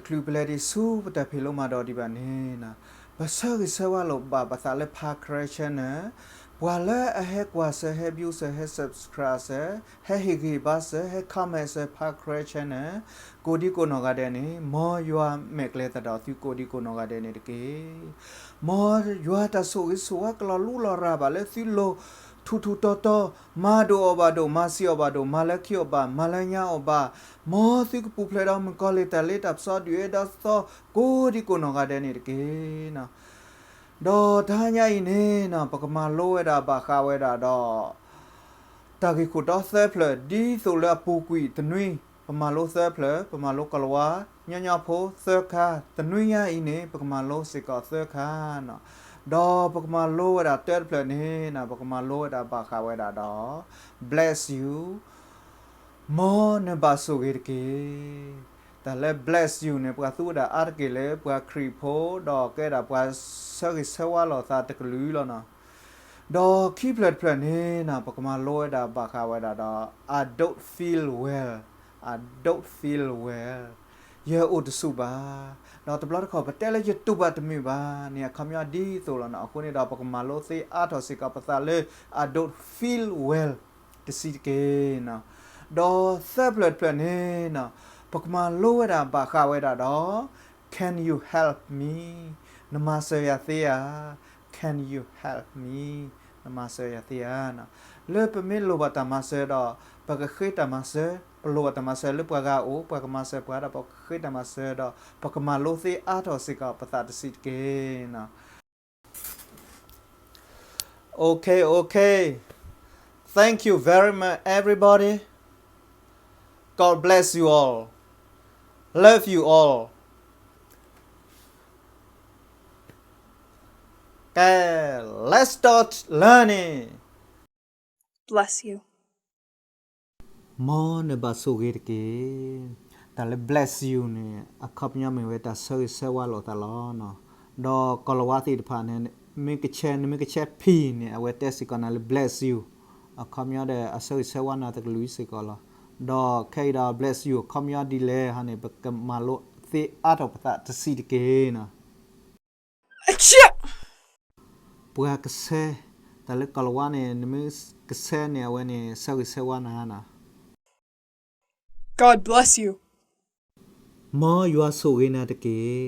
ချုးပလဲၤဒံးဆူပတၢ်ဖံးလိမၤဒိးဒံးဘၣ်န့ၣ်, ပဆၢဂ့ၤဆၢဝါလိာ်ဘၣ်ပသးလၢ Podcast Channel, ပှၤလၢအဟဲကွၢ်စၢၤ ဟဲ view စၢၤ ဟဲ subscribe စၢၤ, ဟဲဟ့ၣ်ဂံၢ်ဘါစၢၤ ဟဲ comment စၢၤ Podcast Channel ကိးဒံကိးနီၢ်ဂၤဒဲးန့ၣ်, မ်ယွၤမဲာ်ကျဲသဒီးသုကိးဒံကိးနီၢ်ဂၤဒဲးန့ၣ်တက့ၢ်. မ်ယွၤတၢ်ဆိၣ်ဂ့ၤဆိၣ်ဝါကလီၤလူလီၤရၤဘၣ်လၢသုလိၤ ထူးထူးတီၤတီၤ, မၤဒိၣ်အီၤဘၣ်ဒိၣ်, မၤစံးအီၤဘၣ်ဒိၣ်, မၤလၢခံအီၤဘၣ်, မၤလၢညါအီၤဘၣ်, မ်သုကပူၤဖျဲးဒီးမုၣ်ကီၤလံၢ်တၢ်လ့တၢ်ပစီဒုၣ်အ့ၣ်ဒီးသီ ကိးဒံကိးနီၢ်ဂၤဒဲးန့ၣ်တက့ၢ်. ဒီးတဟါညါအံၤန့ၣ်နီၤ, ပကမၤလိဝဲဒၣ်ဘၣ်ဃးဝဲဒၣ်ဒီး တၢ်ဂ့ၢ်ခိၣ်တီသၢဖျၢၣ် ဒ်သိးလၢအပူၤကွံာ်တနွံ, ပမၤလိသၢဖျၢၣ်, ပမၤလိကီၤလၤဝါညီညီဖိသၢခါ, တနွံညါအံၤန့ၣ် ပကမၤလိစ့ၢ်ကီးသၢခါနီၤ. ဒီးပကမၤလိဝဲဒၣ်တၢတဖျၢၣ်န့ၣ်နီၤ, ပကမၤလိဝဲဒၣ်ဘၣ်ဃးဝဲဒၣ်ဒီး bless you, မ်နဘၣ်ဆိၣ်ဂ့ၤတက့ၢ်. တၢ်လၢ bless you န့ၣ် ပှၤသူဝဲဒၣ်အါတက့ၢ်လၢပှၤခရံာ်ဖိ, ဒီးကဲဒၣ်ပှၤဆၢဂ့ၤဆၢဝါလိာ်သးတကလုာ်လီၤနီၤ. ဒီးခံဖျၢၣ်တဖျၢၣ်န့ၣ်နီၤ, ပကမၤလိဝဲဒၣ်ဘၣ်ဃးဝဲဒၣ်ဒီး I don't feel well, I don't feel well, ယအိၣ်တဆူၣ်ဘၣ်. ဒီးတဘျီတခီၣ် ပတဲလၢယတူၢ်ဘၣ်တမုာ်ဘၣ်န့ၣ် အခီပညီဒ်သိးလီၤနီၤ. အဃိန့ၣ်ဒီး ပကမၤလိသ့အါထီၣ်စ့ၢ်ကီးပသးလၢ I don't feel well တဆံးတက့ၢ်နီၤ. ဒီးသၢဖျၢၣ်တဖျၢၣ်န့ၣ်နီၤ, ပကမၤလိဝဲဒၣ်ဘၣ်ဃးဝဲဒၣ်ဒီး Can you help me? နမၤစၢၤယၤသ့ဧါ. Can you help me? နမၤစၢၤယၤသ့ဧါ. လၢပမ့ၢ်လိၣ်ဘၣ်တၢ်မၤစၢၤဒီး ပကဃ့တၢ်မၤစၢၤ, ပလိၣ်ဘၣ်တၢ်မၤစၢၤလၢပှၤဂၤအအိၣ်, ပှၤကမၤစၢၤပှၤဒီး ပကဃ့တၢ်မၤစၢၤဒီး ပကမၤလိသ့အါထီၣ်စ့ၢ်ကီးပသးတဆံးတက့ၢ်နီၤ. Okay, okay. Thank you very much, everybody. God bless you all. Love you all. Okay, let's start learning. Bless you. မ်နဘၣ်ဆိၣ်ဂ့ၤတက့ၢ်. တၢ်လၢ bless you န့ၣ် အခီပညီမ့ၢ်ဝဲတၢ်ဆၢဂ့ၤဆၢဝါလိာ်သးလီၤ. ဒီးကီၤလၤဝါသ့ၣ်တဖၣ်န့ၣ် မ့ၢ်ကဆဲး နမ့ၢ်ကဆဲးဖံးန့ၣ် အဝဲတဲစ့ၢ်ကီးနၤလၢ bless you, အခီပညီဒီး အဆၢဂ့ၤဆၢဝါနၤတကလုာ်စ့ၢ်ကီးလီၤ. ဒီးခဲအံၤဒီး bless you အခီပညီဒ်လဲၣ်ဟီန့ၣ် ပကမၤလိသ့အါထီၣ်ပသးတဆံးတက့ၢ်နီၤ. ပှၤကဆဲး, တၢ်လၢကီၤလၤဝါန့ၣ် နမ့ၢ်ကဆဲးန့ၣ် အဝဲန့ၣ်ဆၢဂ့ၤဆၢဝါနၤနီၤ. God bless you. မ်ယွၤဆိၣ်ဂ့ၤနၤတက့ၢ်.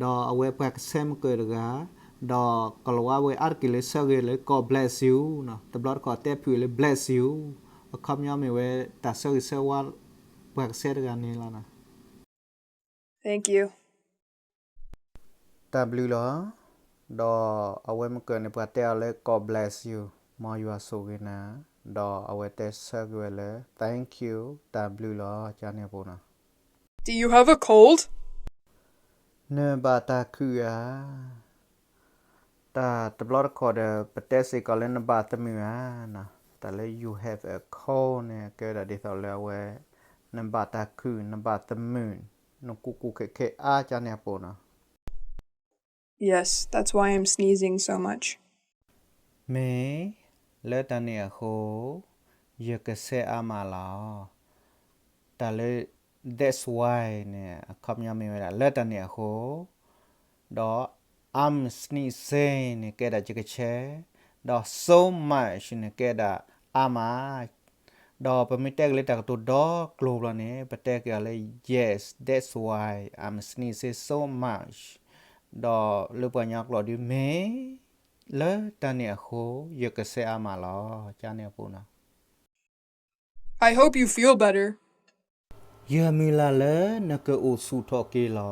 ဒီးအဝဲပှၤကဆဲးမုၢ်ကၢၢ်တဂၤ, ဒီးကီၤလၤဝါဝဲအါတက့ၢ်လၢဆၢဂ့ၤလၢ God bless you နီၤ. တဘျီတခီၣ်တဲဖုၣ်လၢ bless you, အခီပညီမ့ၢ်ဝဲတၢ်ဆၢဂ့ၤဆၢဝါ ပှၤကဆဲးတဂၤန့ၣ်လီၤနီၤ. Thank you. တၢ်ဘျုးလီၤ. ဒီးအဝဲမုၢ်ကၢၢ်န့ၣ် ပှၤတဲအီၤလၢ God bless you, မ်ယွၤဆိၣ်ဂ့ၤနၤ, ဒီးအဝဲတဲဆၢဂ့ၤဝဲလၢ thank you, တၢ်ဘျုးလီၤ ကန့ၣ်အပူၤနီၤ. Do you have a cold? နဘၣ်တၢ်ခုၣ်ဧါ. တၢ်တဘျီတခီၣ်ဒီး ပတဲစ့ၢ်ကီးလၢနဘၣ်တမုာ်ဧါနီၤ. တၢ်လၢ you have a cold န့ၣ် ကဲဝဲဒၣ်ဒ်သိးလၢအဝဲ နဘၣ်တၢ်ခုၣ် နဘၣ်တမုာ် နကူကူခဲခဲအါ ကန့ၣ်အပူၤနီၤ. Yes, that's why I'm sneezing so much. မ့ၢ်လၢတၢ်န့ၣ်အဃိ ယကဆဲးအါမးလီၤ. တၢ်လၢ that's why န့ၣ် အခီပညီမ့ၢ်ဝဲဒၣ် လၢတၢ်န့ၣ်အဃိ, ဒီး I'm sneezing န့ၣ် ကဲဒၣ်ယကဆဲး, ဒီး so much န့ၣ် ကဲဒၣ်အါမး, ဒီးပမ့ၢ်တဲက့ၤလၢတၢ်ကတိၤဒီကျိၤဘျီန့ၣ် ပတဲက့ၤအီၤလၢ yes, that's why I'm sneezing so much, ဒီးလၢပှၤကညီကျိာ်ဒုး မ့ၢ်လၢတၢ်န့ၣ်အဃိ ယကဆဲးအါမးလီၤ ကန့ၣ်အပူၤနီၤ. I hope you feel better. ယမုၢ်လၢ်လၢနကအိၣ်ဆူၣ်ထီၣ်က့ၤလီၤ.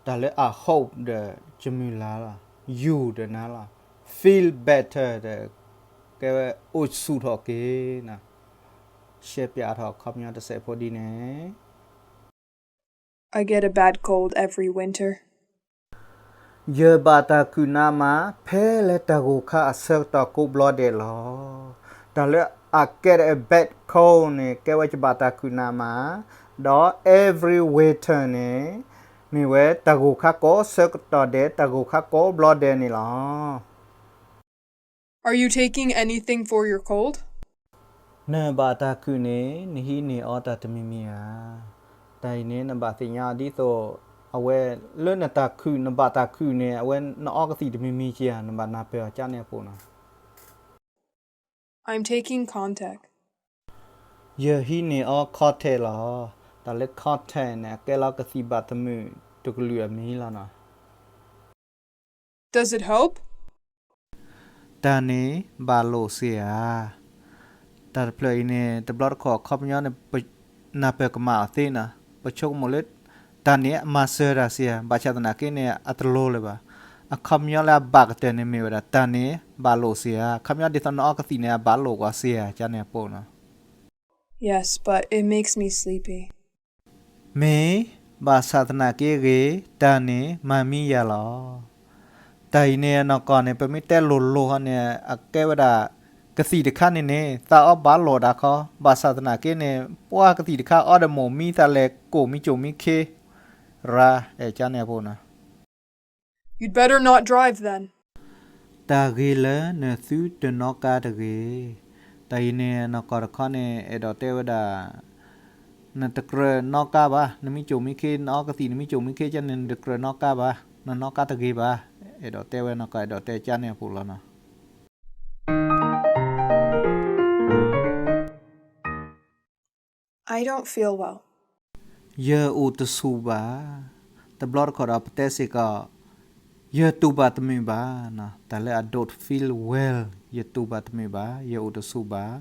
တၢ်လၢ I hope ဒီး ယမုၢ်လၢ်လီၤ, you ဒီးနၤလီၤ, feel better ဒီး ကဲဝဲအိၣ်ဆူၣ်ထီၣ်က့ၤနီၤ. ရှဲပၠးထီၣ်အခီပညီတစဲးဖိဒ်န့ၣ် I get a bad cold every winter. ယဘၣ်တၢ်ခုၣ်နးမး ဖဲလၢတၢ်ဂိၢ်ခါအဆၢကတီၢ်ကိးဘျီဒဲးလီၤ. တၢ်လၢ I get a bad cold န့ၣ် ကဲဝဲယဘၣ်တၢ်ခုၣ်နးမး, ဒီး every winter န့ၣ် မ့ၢ်ဝဲတၢ်ဂိၢ်ခါကိးဆၢကတီၢ်ဒဲး တၢ်ဂိၢ်ခါကိးဘျီဒဲးန့ၣ်လီၤ. Are you taking anything for your cold? နဘၣ်တၢ်ခုၣ်န့ၣ် နဟံးန့ၢ်အီတၢ်တမံၤမံၤဧါ. တၢ်အံၤန့ၣ် နဘၣ်သ့ၣ်ညါအီၤဒ်သိး အဝဲလၢနတၢ်ခုၣ် နဘၣ်တၢ်ခုၣ်န့ၣ် အဝဲနအီကသံၣ်တမံၤမံၤက့ၤဧါ, နဘၣ်နၢ်ပၢၢ်အီၤကန့ၣ်အပူၤနီၤ. I'm taking Contac. ယဟံးန့ၢ်အီ Contac လီၤ. တၢ်လၢ Contac န့ၣ် အကဲလီၤကသံၣ်ဘၣ်တမုာ်တကလုာ်အမံၤလီၤနီၤ. Does it help? တၢ်န့ၣ်ဘၣ်လိာ်စ့ဧါ. တၢ်တဖျၢၣ်အံၤန့ၣ် တဘျီတခီၣ်အခီပညီန့ၣ် ပနၢ်ပၢၢ်ကမၣ်အီၤသ့နီၤ, ပဆိကမိၣ်လၢ တၢ်န့ၣ်အမၤစၢၤတၢ်စ့ဧါ, ဘၣ်ဆၣ်သနာ်က့န့ၣ် အတလိၤလၢၤဘၣ်. အခီပညီလၢအဘၣ်ကတၢၢ်န့ၣ်မ့ၢ်ဝဲဒၣ် တၢ်န့ၣ်ဘၣ်လိာ်စ့ဧါ. အခီပညီဒ်သိးနအီကသံၣ်န့ၣ် အဘၣ်လိာ်ကွၢ်စ့ဧါ ကန့ၣ်အပူၤနီၤ. Yes, but it makes me sleepy. မ့ၢ်ဘၣ်ဆၣ်သနာ်က့ဂ့ၤ, တၢ်န့ၣ်မၤမံယၤလီၤ. တၢ်အံၤန့ၣ်အနီၢ်ကီၢ်န့ၣ် ပမ့ၢ်တဲလိၤလိၤဟီန့ၣ် အကဲဝဲဒၣ် ကသံၣ်တခါန့ၣ်န့ၣ် သးအီဘၣ်လိာ်ဒၣ်ခီ, ဘၣ်ဆၣ်သနာ်က့န့ၣ် ပှၤကသံၣ်တခါအီဒီးမိၢ်မံသးလဲၤကိၣ်မံကိၣ်မံခ့, ရၤ, အဲၣ်ကန့ၣ်အပူၤနီၤ. You'd better not drive then. တၢ်ဂ့ၤလၢနသုတနီၣ်ကါတဂ့ၤ. တၢ်အံၤန့ၣ် နီၢ်ကီၢ်တခီန့ၣ် အဲၣ်ဒိးတဲဝဲဒၣ် နတကြၢးနီၣ်ကါဘၣ်, နမံကိၣ်မံခ့ နအီကသံၣ် နမံကိၣ်မံခ့ကန့ၣ် နတကြၢးနီၣ်ကါဘၣ်, နနီၣ်ကါတဂ့ၤဘၣ်, အဲၣ်ဒိးတဲဝဲနီၢ်ကီၢ် အဲၣ်ဒိးတဲကန့ၣ်အပူၤလီၤနီၤ. I don't feel well. ယအိၣ်တဆူၣ်ဘၣ်. တဘျီတခီၣ်ဒီးပတဲစ့ၢ်ကီး ယတူၢ်ဘၣ်တမုာ်ဘၣ်. တၢ်လၢ I don't feel well ယတူၢ်ဘၣ်တမုာ်ဘၣ်, ယအိၣ်တဆူၣ်ဘၣ်.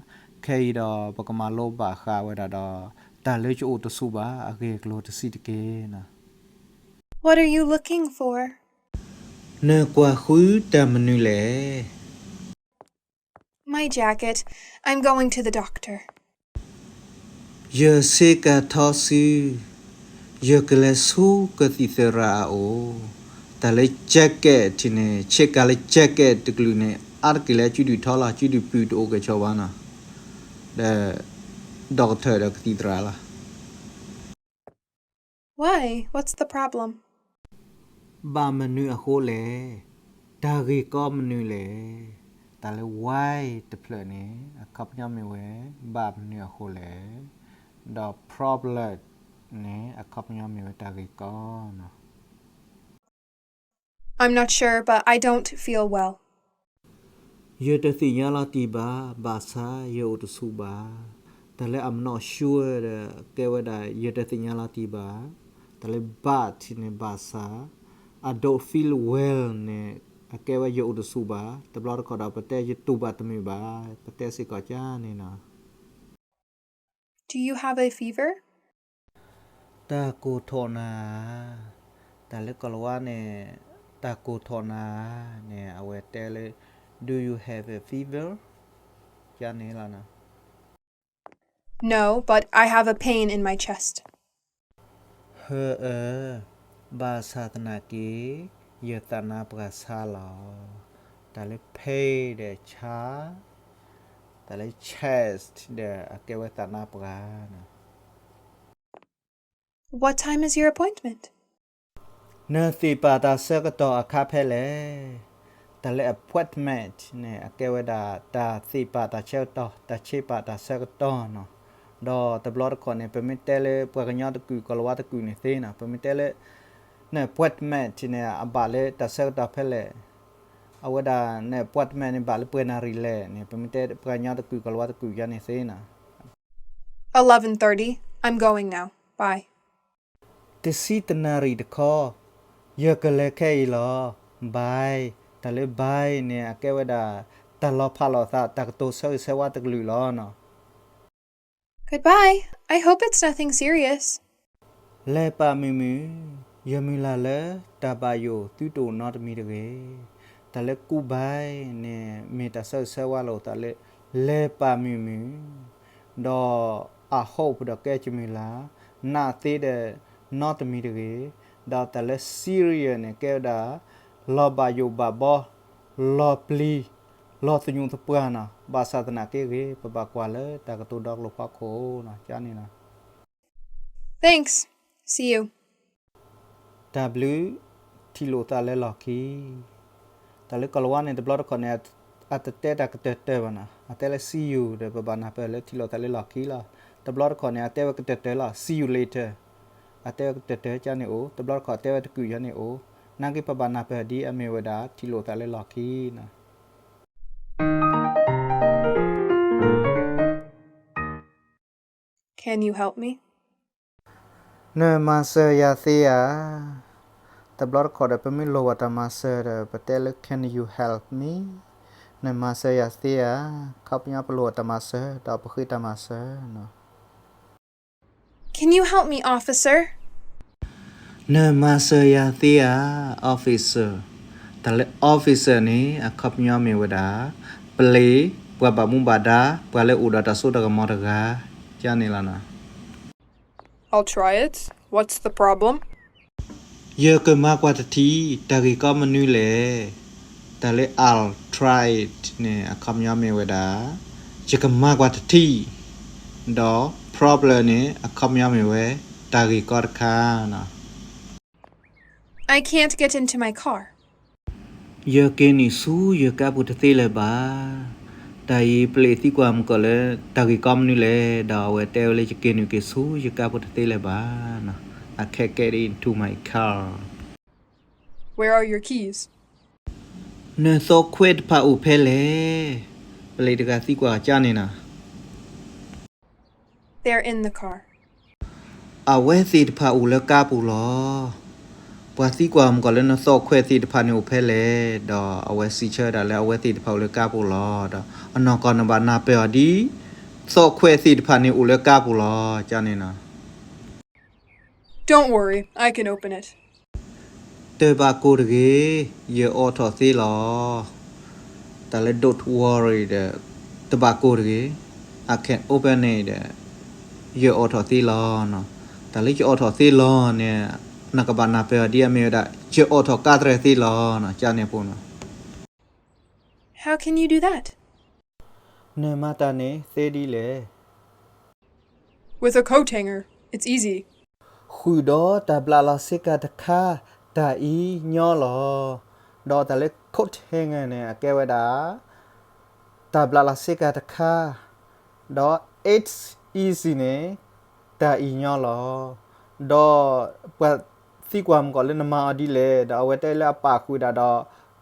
ခဲအံၤဒီးပကမၤလိဘၣ်ဃးဝဲဒၣ်ဒီး တၢ်လၢယအိၣ်တဆူၣ်ဘၣ် အဂ့ၢ်အကျိၤတဆံးတက့ၢ်နီၤ. What are you looking for? နကွၢ်ဃုတၢ်မနုၤလဲၣ်. My jacket. I'm going to the doctor. ယဆ့ကၤထီစု, ယကလဲၤဆူကသံၣ်သရၣ်အအိၣ်. တၢ်လၢ jacket ထံၣ်န့ၣ် ဆ့ကၤလၢ jacket တကလုာ်န့ၣ် အါတက့ၢ်လၢအစုဒုၣ်ထီလီၤ, စုဒုၣ်ပုၢ်တအိၣ်ကဲၣ်ဆိးဘၣ်နီၤ, ဒီး doctor ဒီးကသံၣ်သရၣ်လီၤ. Why? What's the problem? ဘၣ်မနုၤအဃိလဲၣ်, တၢ်ဂ့ၢ်ကီမနုၤလဲၣ်. တၢ်လၢ why တဖျၢၣ်န့ၣ် အခီပညီမ့ၢ်ဝဲ ဘၣ်မနုၤအဃိလဲၣ်, ဒီး problem န့ၣ် အခီပညီမ့ၢ်ဝဲတၢ်ဂ့ၢ်ကီနီၤ. I'm not sure, but I don't feel well. ယတသ့ၣ်ညါလီၤတံၢ်ဘၣ်, ဘၣ်ဆၣ်ယအိၣ်တဆူၣ်ဘၣ်. တၢ်လၢ I'm not sure ဒီး ကဲဝဲဒၣ် ယတသ့ၣ်ညါလီၤတံၢ်ဘၣ်. တၢ်လၢ but န့ၣ် ဘၣ်ဆၣ်, I don't feel well န့ၣ် အကဲဝဲယအိၣ်တဆူၣ်ဘၣ်. တဘျီတခီၣ်ဒီး ပတဲယတူၢ်ဘၣ်တမုာ်ဘၣ်, ပတဲစ့ၢ်ကီးကန့ၣ်နီၤ. Do you have a fever? တၢ်ကိၢ်ထီၣ်နၤဧါ. တၢ်လၢကီၢ်လၤဝါန့ၣ် တၢ်ကိၢ်ထီၣ်နၤဧါန့ၣ် အဝဲတဲလၢ Do you have a fever? ကန့ၣ်လီၤနီၤ. No, but I have a pain in my chest. ဟၢအၢ, ဘၣ်ဆၣ်သနာ်က့ ယသးနါပှၢ်ဆါလီၤ. တၢ်လၢ pain ဒီး ဆါ, တၢ်လၢ chest ဒီး အကဲဝဲသးနါပှၢ်နီၤ. What time is your appointment? နသ့ၣ်ပာ်တၢ်ဆၢကတီၢ်အခါဖဲလဲၣ်. တၢ်လၢ appointment န့ၣ် အကဲဝဲဒၣ် တၢ်သ့ၣ်ပာ်တၢ်ဆၢကတီၢ်, တၢ်ဆ့ပာ်တၢ်ဆၢကတီၢ်နီၤ. ဒီးတဘျီတခီၣ်န့ၣ် ပမ့ၢ်တဲလၢပှၤကညီတကုာ် ကီၢ်လၤဝါတကုာ်န့ၣ်သ့နီၤ, ပမ့ၢ်တဲလၢ န appointment န့ၣ် အဘၣ်လၢတၢ်ဆၢကတီၢ်ဖဲလဲၣ်. အဝဲဒၣ် န appointment န့ၣ် ဘၣ်လၢပှဲၤနၣ်ရံၣ်လဲၣ်န့ၣ် ပမ့ၢ်တဲပှၤကညီတကုာ် ကီၢ်လၤဝါတကုာ်ယါန့ၣ်သ့နီၤ. Eleven thirty. I'm going now. Bye. တဆံတနၣ်ရံၣ်တခီ, ယကလဲၤခဲအံၤလီၤ. Bye. တၢ်လၢ bye န့ၣ် အကဲဝဲဒၣ် တၢ်လီၤဖးလိာ်သး တၢ်ကတိၤဆၢဂ့ၤဆၢဝါတကလုာ်လီၤနီၤ. Goodbye. I hope it's nothing serious. လဲၤပာ်မုာ်မုာ်, ယမုၢ်လၢ်လၢတၢ်ဘၣ်ယိၣ်သုတအိၣ်နီတမံၤတဂ့ၤ. တၢ်လၢ goodbye န့ၣ် မ့ၢ်တၢ်ဆၢဂ့ၤဆၢဝါလိာ်သးလၢ လဲၤပာ်မုာ်မုာ်, ဒီး I hope ဒီးကဲကမုၢ်လၢ်, နာ်သ့ဒီး နီတမံၤတဂ့ၤ. ဒီးတၢ်လၢ serious န့ၣ် ကဲဝဲဒၣ် လီၤဘၣ်ယိၣ်ဘၣ်ဘီ, လီၤပျံၤ, လီၤသညူးသပှၢ်နီၤ, ဘၣ်ဆၣ်သနာ်က့ဂ့ၤ ပဘၣ်ကွၢ်လၢတၢ်ကတိၤဒီကလုာ်ဖီခိၣ်နီၤ, ကန့ၣ်နီၤ. Thanks. See you. တၢ်ဘျုး, ထံၣ်လိာ်သးလၢလီၢ်ခံ. တၢ်လၢကီၢ်လၤဝါန့ၣ် တဘျီတခီၣ်န့ၣ် အတတဲတၢ်ကတၢၢ်တၢၢ်ဘၣ်နီၤ, အတဲလၢ see you ဒီး ပဘၣ်နၢ်ပၢၢ်လၢထံၣ်လိာ်သးလၢလီၢ်ခံလီၤ. တဘျီတခီၣ်န့ၣ် အတဲဝဲကတၢၢ်တၢၢ်လီၤ, see you later. အတဲဝဲကတၢၢ်တၢၢ်ကန့ၣ်အိၣ်, တဘျီတခီၣ်အတဲဝဲတကုာ်ယၤန့ၣ်အိၣ်, နာ်က့ပဘၣ်နၢ်ပၢၢ်ဒ်အမ့ၢ်ဝဲဒၣ် ထံၣ်လိာ်သးလၢလီၢ်ခံနီၤ. Can you help me? နမၤစၢၤယၤသ့ဧါ. တဘျီတခီၣ်ဒီး ပမ့ၢ်လိၣ်ဝဲတၢ်မၤစၢၤဒီး ပတဲလၢ Can you help me? နမၤစၢၤယၤသ့ဧါ. အခီပညီပလိၣ်ဝဲတၢ်မၤစၢၤ ဒီးပဃ့တၢ်မၤစၢၤနီၤ. Can you help me, officer? နမၤစၢၤယၤသ့ဧါ, officer. တၢ်လၢ officer န့ၣ် အခီပညီမ့ၢ်ဝဲဒၣ် ပလံၤ, ပှၤဘၣ်မူဘၣ်ဒါ, ပှၤလၢအိၣ်ဒီးတၢ်စိတၢ်ကမီၤတဂၤ, ကန့ၣ်လီၤနီၤ. I'll try it. What's the problem? ယကမၤကွၢ်တထံၣ် တၢ်ဂ့ၢ်ကီမနုၤလဲၣ်. တၢ်လၢ I'll try it န့ၣ် အခီပညီမ့ၢ်ဝဲဒၣ် ယကမၤကွၢ်တထံၣ်, ဒီး problem န့ၣ် အခီပညီမ့ၢ်ဝဲ တၢ်ဂ့ၢ်ကီတခါနီၤ. I can't get into my car. ယက့ၤနုာ်ဆူယကါပူၤတသ့လၢၤဘၣ်. တၢ်အံၤပလံၤသံကွၢ်မုၢ်ကီၢ်လၢ တၢ်ဂ့ၢ်ကီမနုၤလဲၣ်, ဒီးအဝဲတဲဝဲလၢ ယက့ၤနုာ်က့ၤဆူယကါပူၤတသ့လၢၤဘၣ်နီၤ. I can't get into my car. Where are your keys? နသီၣ်ခွဲးတဖၣ်အိၣ်ဖဲလဲၣ်. ပလံၤတဂၤသံကွၢ်ကန့ၣ်နီၤ. They're in the car. အဝဲသ့ၣ်တဖၣ်အိၣ်လၢကါပူၤလီၤ. ပှၤသံကွၢ်မုၢ်ကီၢ်လၢ နသီၣ်ခွဲးသ့ၣ်တဖၣ်န့ၣ်အိၣ်ဖဲလဲၣ်, ဒီးအဝဲစံးဆၢဒၣ်လၢ အဝဲသ့ၣ်တဖၣ်အိၣ်လၢကါပူၤလီၤ. ဒီးအနီၢ်ကီၢ်နဘၣ်နၢ်ပၢၢ်အီၤဒ် သီၣ်ခွဲးသ့ၣ်တဖၣ်န့ၣ်အိၣ်လၢကါပူၤလီၤ ကန့ၣ်နီၤ. Don't worry, I can open it. တဘၣ်ကိၢ်တဂ့ၤ, ယအိးထီၣ်သ့လီၤ. တၢ်လၢ don't worry ဒီး တဘၣ်ကိၢ်တဂ့ၤ, I can open it ဒီး ယအိးထီၣ်သ့လီၤနီၤ. တၢ်လၢယအိးထီၣ်သ့လီၤန့ၣ် နကဘၣ်နၢ်ပၢၢ်အီၤဒ်အမ့ၢ်ဝဲဒၣ် ယအိးထီၣ်ကါတြဲၤသ့လီၤနီၤ, ကန့ၣ်အပူၤနီၤ. How can you do that? နမၤတၢ်န့ၣ်သ့ဒ်လဲၣ်. With a coat hanger, it's easy. ဃုာ်ဒီးတၢ်ဘျးလီၤဆ့ကၤတခါ တၢ်အံၤညီလီၤ. ဒီးတၢ်လၢ coat hanger န့ၣ် အကဲဝဲဒၣ် တၢ်ဘျးလီၤဆ့ကၤတခါ, ဒီး it's easy န့ၣ် တၢ်အံၤညီလီၤ. ဒီးပှၤသံကွၢ်မုၢ်ကီၢ်လၢနမၤအီၤဒ်လဲၣ်, ဒီးအဝဲတဲလၢအပာ်ဃုာ်ဒၣ်ဒီး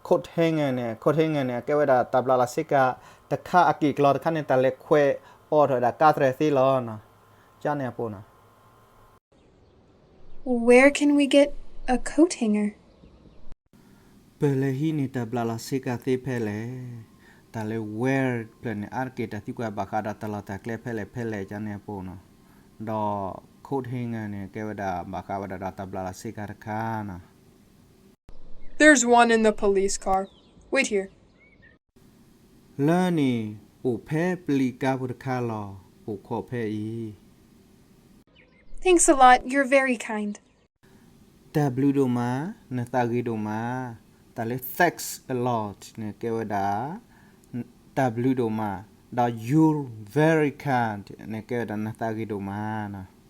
coat hanger န့ၣ်, coat hanger န့ၣ် အကဲဝဲဒၣ်တၢ်ဘျးလီၤဆ့ကၤတခါ အက့ၢ်ကျီတခါန့ၣ် တၢ်လဲၤခွဲးအိးထီၣ်ဝဲဒၣ်ကါတြဲၤသ့လီၤနီၤ, ကန့ၣ်အပူၤနီၤ. Where can we get a coat hanger? ပလဲၤဟံးန့ၢ်တၢ်ဘျးလီၤဆ့ကၤသ့ဖဲလဲၣ်. တၢ်လၢ where ဖျၢၣ်န့ၣ် အါတက့ၢ်တၢ်သံကွၢ်ဘၣ်ဃးဒီးတၢ်လီၢ်တၢ်ကျဲဖဲလဲၣ်ဖဲလဲၣ် ကန့ၣ်အပူၤနီၤ. ဒီး coat hanger န့ၣ် ကဲဝဲဒၣ်ဘၣ်ဃးဝဲဒၣ်ဒီးတၢ်ဘျးလီၤဆ့ကၤတခါနီၤ. There's one in the police car. Wait here. လၢန့ၣ် အိၣ်ဖဲပလံၤကါပူၤတခါလီၤ, အိၣ်ခိးဖဲအံၤ. Thanks a lot, you're very kind. တၢ်ဘျုးဒိၣ်မး, နသးဂ့ၤဒိၣ်မး. တၢ်လၢ thanks a lot န့ၣ် ကဲဝဲဒၣ် တၢ်ဘျုးဒိၣ်မး, ဒီး you're very kind န့ၣ် ကဲဝဲဒၣ်နသးဂ့ၤဒိၣ်မးနီၤ.